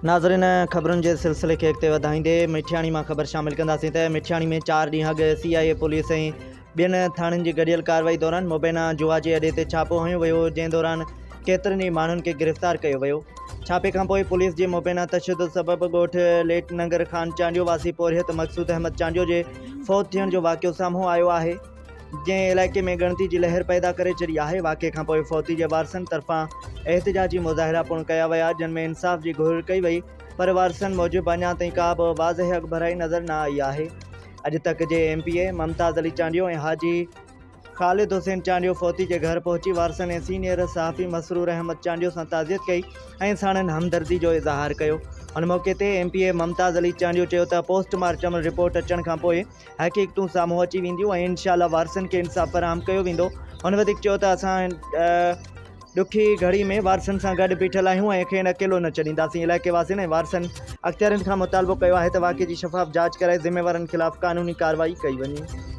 ناظرين خبرن جي سلسلي کي اڳتي وڌائيندي مٺياڻي مان خبر شامل ڪنداسين ته مٺياڻي ۾ 4 ڏينهن اڳ سي آء اي پوليس ۽ ٻين ٿاڻن جي گڏيل ڪارروائي دوران مبينا جوا جي اڏي تي ڇاپو هنيو ويو جنهن دوران ڪيترن ئي ماڻهن کي گرفتار ڪيو ويو ڇاپي کانپوء پوليس جي مبينا تشدد سبب ڳوٺ ليٽ ننگر خان چانڊيو واسي پورهيت مقصود احمد چانڊيو جي فوت ٿيڻ جو واقعو سامهون آيو آهي جنهن علائقي ۾ ڳڻتي جي لهر پيدا ڪري ڇڏي آهي، واقعي کانپوء فوتي جي وارثن طرفان احتجاجي مظاهرا پڻ ڪيا ويا، جن ۾ انصاف جي گهر ڪئي وئي، پر وارثن موجب اڃا تائين ڪا به واضح اڳڀرائي نظر نه آئي آهي. اڄ تڪ جي M P A Mumtaz Ali Chandio ۽ Haji Khalid Hussain Chandio فوتي جي گهر پهچي وارثن ۽ سينيئر صحافي مسرور احمد چانڊيو سان تعزيت ڪئي ۽ ساڻن همدردي جو اظهار ڪيو. ان موقعي تي M P A Mumtaz Ali Chandio چيو ته پوسٽ مارٽم رپورٽ اچڻ کانپوء حقيقتون سامهون اچي وينديون ۽ انشاء الله وارثن کي انصاف فراهم ڪيو ويندو. هن وڌيڪ چيو ته اسان ڏکي گهڙي ۾ وارثن سان گڏ بيٺل آهيون ۽ کين اڪيلو نه ڇڏينداسين. علائقي واسين ۽ وارثن اختيارين کان مطالبو ڪيو آهي ته واقعي جي شفاف جاچ ڪرائي ذميوارن خلاف قانوني ڪارروائي ڪئي وڃي.